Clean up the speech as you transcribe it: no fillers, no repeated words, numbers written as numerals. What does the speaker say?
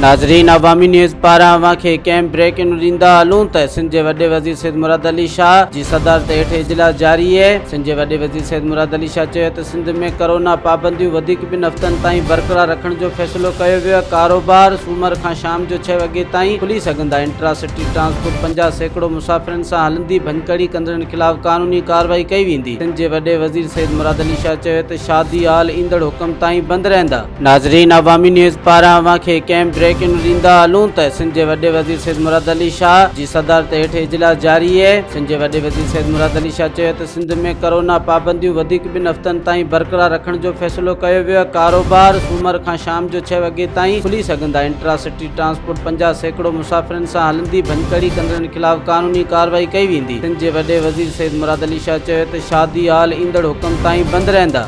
ناظرين عوامي نيوز پاران اوهان کي هڪ اهم بريڪنگ ڏيندا هلون ته سنڌ جي وڏي وزير سيد مراد علي شاهه جي صدارت هيٺ اجلاس جاري اهي. سنڌ جي وڏي وزير سيد مراد علي شاهه چيو ته سنڌ ۾ ڪرونا پابنديون وڌيڪ ٻن هفتن تائين برقرار رکڻ جو فيصلو ڪيو ويو آهي، ڪاروبار سومر کان شام جو ڇهه وڳي تائين کلي سگهندا، انٽرا سٽي ٽرانسپورٽ 50% مسافرن سان هلندي، ڀڃڪڙي ڪندڙن خلاف قانوني ڪارروائي ڪئي ويندي. سنڌ جي وڏي وزير سيد مراد علي شاهه چيو ته شادي هال ايندڙ حڪم تائين بند رهندا. ناظرين عوامي نيوز پاران اوهان کي هڪ اهم بريڪنگ ڏيندا هلون ته سنڌ جي وڏي وزير سيد مراد علي شاهه جي صدارت هيٺ اجلاس جاري اهي. سنڌ جي وڏي وزير سيد مراد علي شاهه چيو ته سنڌ ۾ ڪرونا پابنديون وڌيڪ ٻن هفتن تائين برقرار رکڻ جو فيصلو ڪيو ويو آهي، ڪاروبار سومر کان شام جو ڇهه وڳي تائين کلي سگهندا، انٽرا سٽي ٽرانسپورٽ 50% مسافرن سان هلندي، ڀڃڪڙي ڪندڙن خلاف قانوني ڪارروائي ڪئي ويندي. سنڌ جي وڏي وزير سيد مراد علي شاهه چيو ته شادي هال ايندڙ حڪم تائين بند رهندا.